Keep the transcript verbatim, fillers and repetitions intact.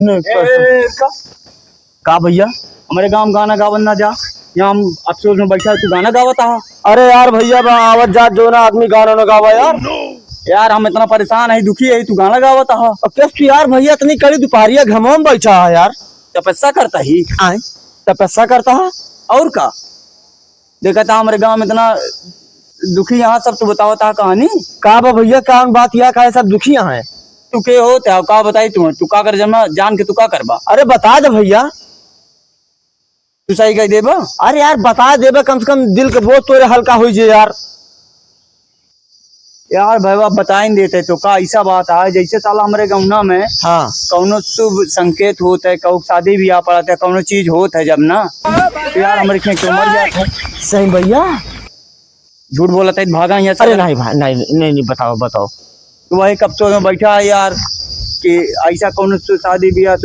नहीं, ए, का? का भइया? हमरे गाँव गाना गावन ना जा, यहाँ हम अफसोस में बैठा है, तू गाना गावत आहा। अरे यार भइया, बा आवत जात जो ना आदमी गाना ना गावा यार। यार हम इतना परेशान है, दुखी है, तू गाना गावत आहा। अब कैसे तू यार भइया इतनी कड़ी दुपहरिया घमवा में बैठा है यार? तपस्या करता ही। आए, तपस्या करता है। और का? देखा था हमरे गाँव में इतना दुखी यहाँ सब, तू बतावत आहा कहानी। का बा भइया, कौन बात या का है, सब दुखी यहाँ है? तू के होत है, का बताई तू, तू का कर जमा, जान के तू का करबा? अरे बता दे भइया। तू सही कह देबा? अरे यार बता देबा, कम से कम दिल के बोझ तोरे हल्का हो जे यार। यार भइया बताइन देते तो का, ऐसा बात है जैसे साला हमरे गौना में हाँ। कौनो शुभ संकेत होत है, कहूँ शादी ब्याह पड़त है, कौनो चीज होत है जब ना, तो यार हमरे खेत के मर जात है। सही भइया। झूठ बोलत है, भागा यहाँ से। अरे नहीं भाई, नहीं, नहीं, नहीं, बताओ, बताओ। तो वही कब तो बैठा है यार कि ऐसा कौनो शु-, शादी ब्याह